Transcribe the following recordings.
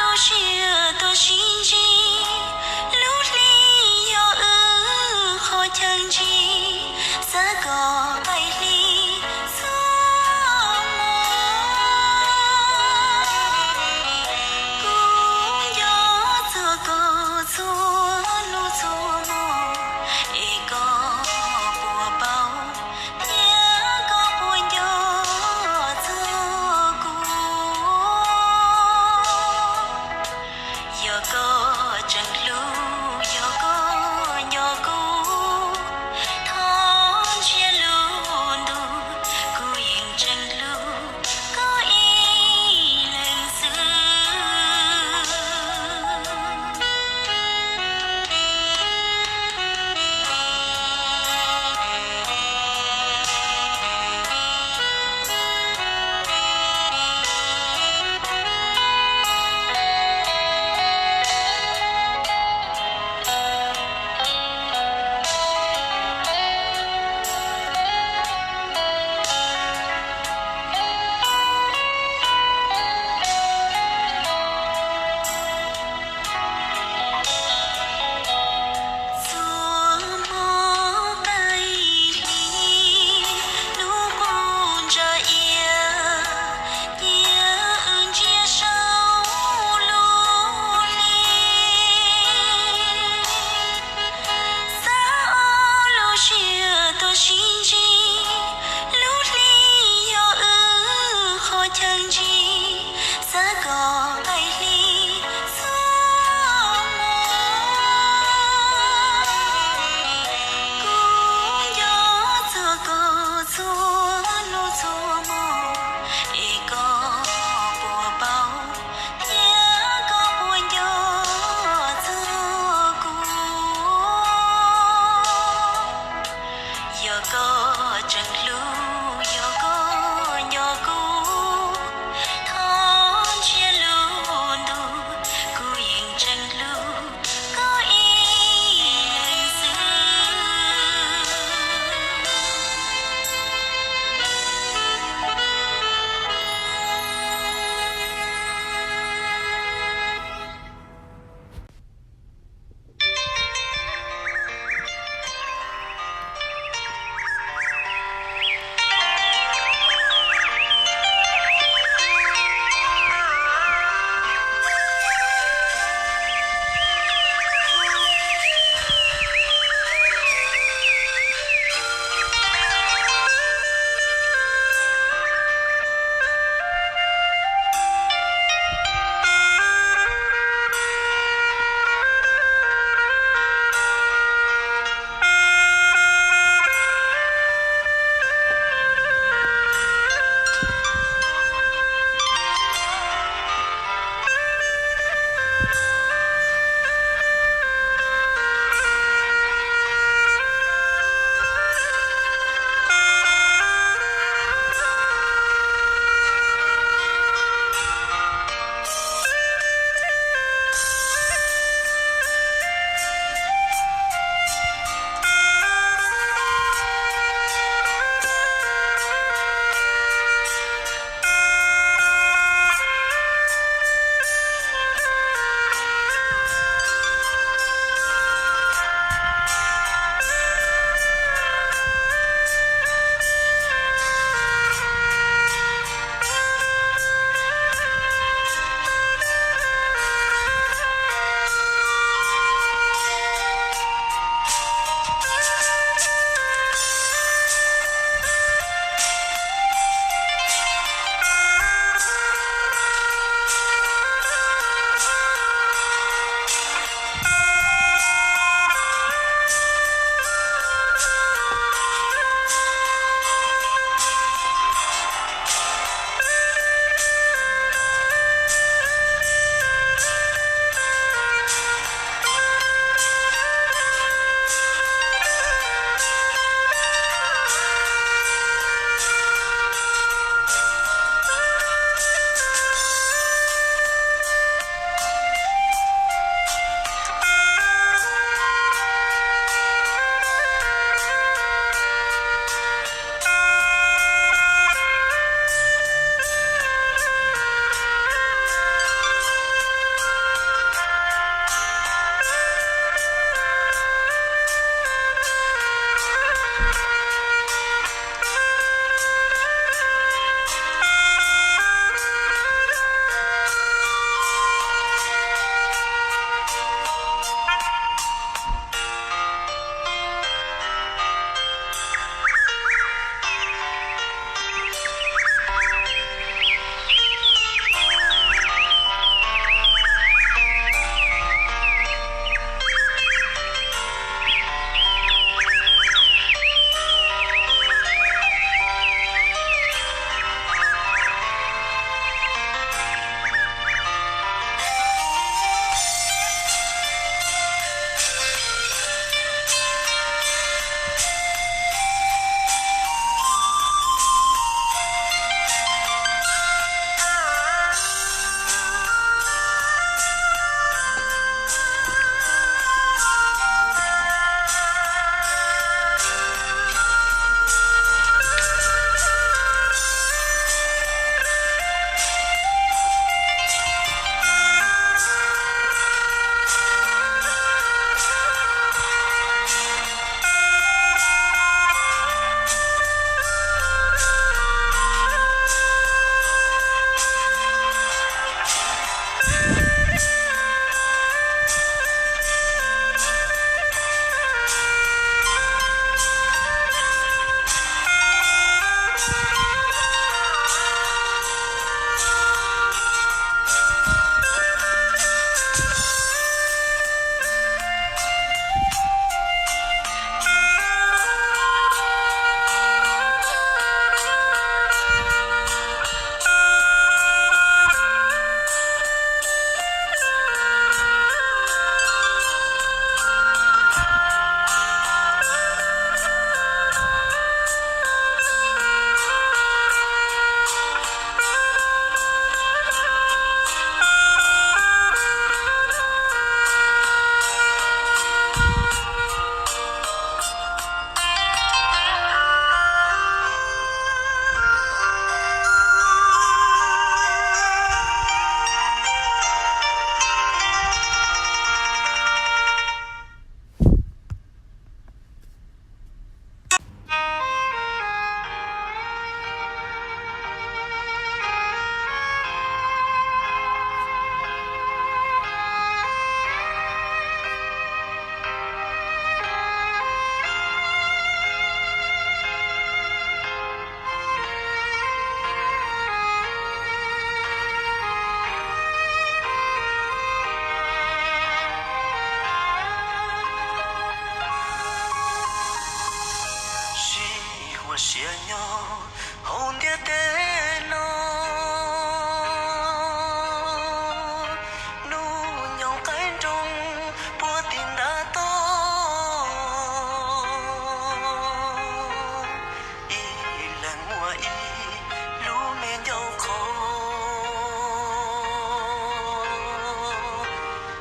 Lub siab tuaj sib ntsib, lub hli yog wb qhov chaw ntsib, xav kom qaij hli txhua hmo. Kuv nco txog koj txhua hnub txhua hmo, es koj puas paub thiab koj puas nco txog kuv? Yog koj tseem hlub, yog koj nco kuv, thov ntshiab lub ntuj, kuv yeej tseem hlub koj ib leeg xwb. Txhua hmo qaij hli, hnub qub ntsa iav, cia wb ntsia saum lub hli. Xav ua lub siab tuaj sib ntsib, lub hli yog wb qhov chaw ntsib, xav kom qaij hli txhua hmo. Kuv nco txog koj txhua hnub txhua hmo, es koj puas paub thiab koj puas nco txog kuv? Yog koj tseem hlub, yog koj nco kuv, thov ntshiab lub ntuj, kuv yeej tseem hlub koj ib leeg xwb.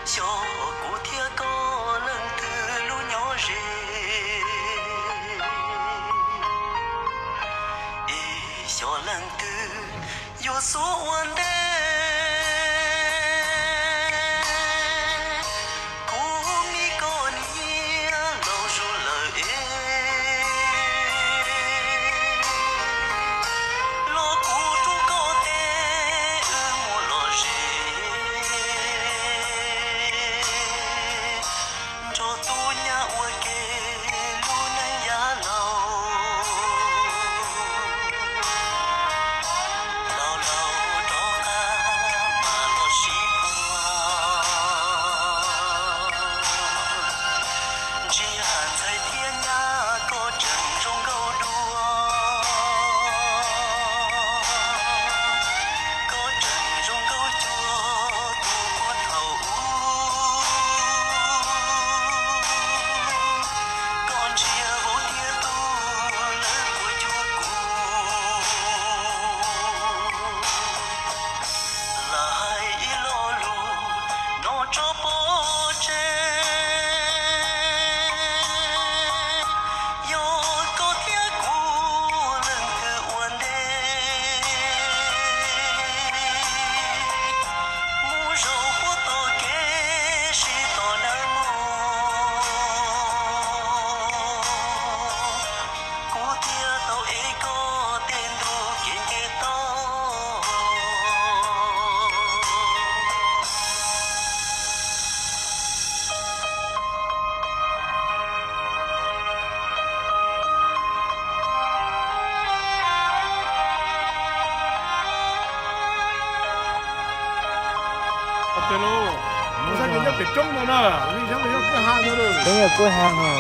Xyov kuv thiab koj leej twg lub nyob ze, es xyov leej twg yuav xub ua ntej. Kuv me koj niam laus zuj lawm es, los kuv rub koj tes wb mus lom zem, nrog tub nyab ua ke lub neej yav laus. Laus laus rov qab mas los sib puag. Ntsia ntxhais thiab nyab, koj tseem zoo nkauj dua, koj tseem zoo nkauj cuag tus puag thaum ub. Koj ntsia vauv thiab tub lawv puas cuag kuv, lam hais ib lo lus no tso pov tseg. Yog koj thiab kuv leej twg ua ntej, mus zaum puag tom kev sib tos nawb mog. Kuv thiaj tau ev koj tej ntu kev nce toj. Tes lauj, kuv xav tias nyob pem roob no na, li yog peb yog kwj ha no.